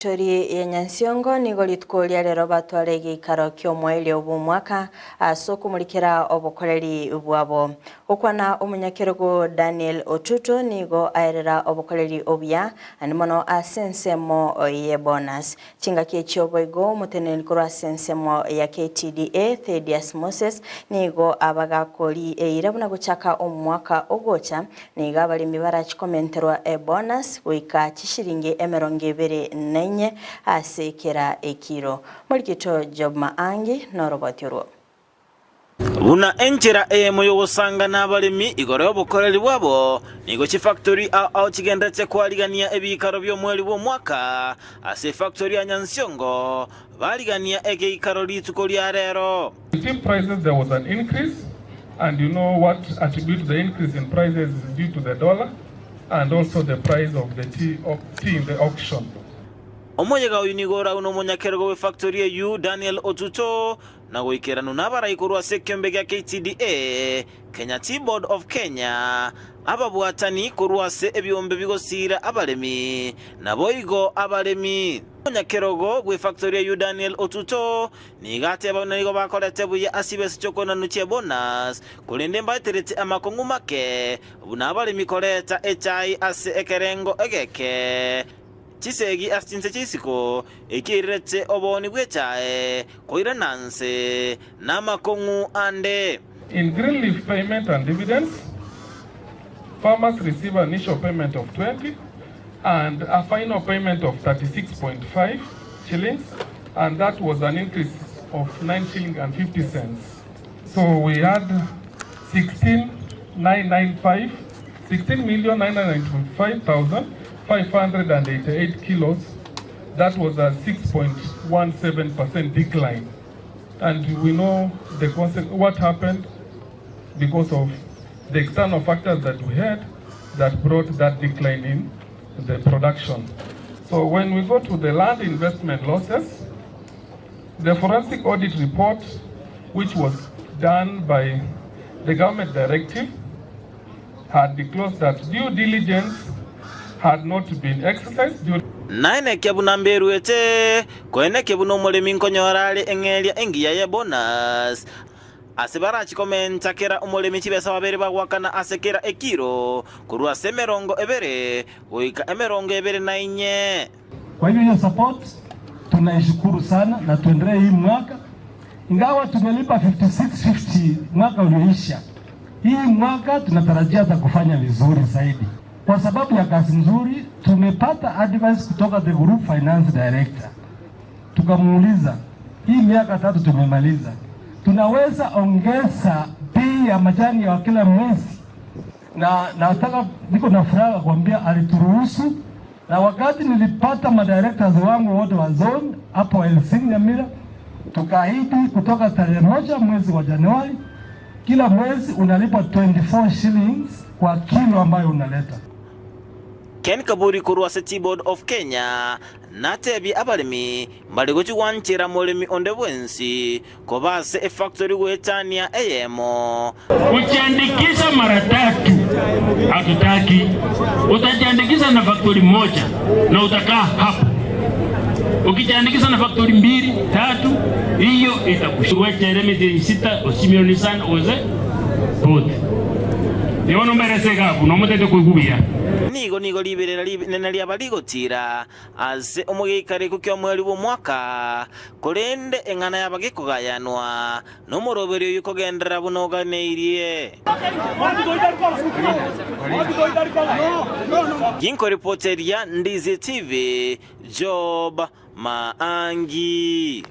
Tori ya Nyansiongo nigo rituko ria rero batware egeikaro ki'omoerio bw'omwaka ase okomorikera obokoreri bwabo. Gokwana omonyakerogo Daniel Otuto nigo aerera obokoreri obuya naende mono ase ensemo ye bonus. Chingaki echio boigo omoteneneri korwa ase ensemo ya KTDA Thedius Moses nigo abagakori eira buna gochaka omwaka ogocha Nigo abaremi barache komenterwa ebonus goika chishilingi 24 ase kera ekiro. Morikito Job Maangi noroboti orwo. Buna enchera eyemo y'ogosanga nabaremi igoro y'obokoreri bwabo, nigo chifactori ao ao chigenderete koarigania ebiikaro bi'omweri bw'omwaka. Ase efactori ya Nyansiongo barigania egeikaro rituko ria rero. Tea prices there was an increase and you know what attribute the increase in prices is due to the dollar and also the price of the tea, tea in the auction. Omoyega oyio nigo oraune omonyakerogo bw'efactori eyio Daniel Otuto na goikeranu nabarai korwa ase ekeombe gia KTDA, Kenya Tea Board of Kenya, ababwatani korwa ase ebiombe bigosiira abaremi, naboigo abaremi. Omonyakerogo bw'efactori eyio Daniel Otuto Nigo ateba buna nigo bakorete buya ase chibesa chi'okoenanwa chi'ebonus, korende mbaeterete amakong'u make, buna abaremi koreta echae ase ekerengo egeke, chisegi ase chinse chi'isiko, ekiairerete obooni bw'echae koirana nse, na amakong'u ande. In green leaf payment and dividends, farmers receive an initial payment of 20 and a final payment of 36.5 shillings and that was an increase of 9 shilling and 50 cents. So we had 16,995, 16,995,588 kilos. That was a 6.17% decline. And we know the what happened because of the external factors that we had that brought that decline in the production. So when we go to the land investment losses, the forensic audit report, which was done by the government directive, had disclosed that due diligence had not been exercised during Naenekia buna mberuete, koenekia buna omoremi nkonyora are eng'eria engiya ye bonus. Ase barachi komenta kera omoremi chibesa babere bagoakana ase kera ekiro, korwa ase 20 goika 24. Kwa hivyo hiyo support tunaishukuru sana na tuendelee hii mwaka, ingawa tumelipa 5650 mwaka ulioisha, hii mwaka tunatarajia hata kufanya vizuri zaidi kwa sababu ya kazi nzuri. Tumepata advice kutoka the group finance director, tukamuuliza hii miaka tatu tumemaliza, tunaweza ongeza bei ya majani ya kila mwezi, na nataka niko na furaha kuambia alituruhusu na wakati nilipata madirectors wangu wote wa zone hapo LC Nyamira, tukaahidi kutoka tarehe moja mwezi wa Januari, kila mwezi unalipa 24 shillings kwa kilo ambayo unaleta. Ken Kaburi korwa ase Tea Board of Kenya natebie abaremi mbare gochia gwanchera moremi onde bwensi koba ase efactory goetania eyemo. Kujiandikisha mara tatu hatutaki. Utajiandikisha na factory moja na utakaa hapo. Ukijiandikisha na factory mbili tatu, hiyo itakushuwechere mitienyi sita osimioni sana oze bote. Nigo nomberese iga buna omotete koigwa buya. Nigo nigo riberera rinene riaba rigotiira ase omogeikariku ki'omweri bw'omwaka, korende eng'ana yaba gekogayanwa, nomoroberio oyio kogenderera buna oganeirie. Ginkoripoteria Ndizi TV, Job Maangi.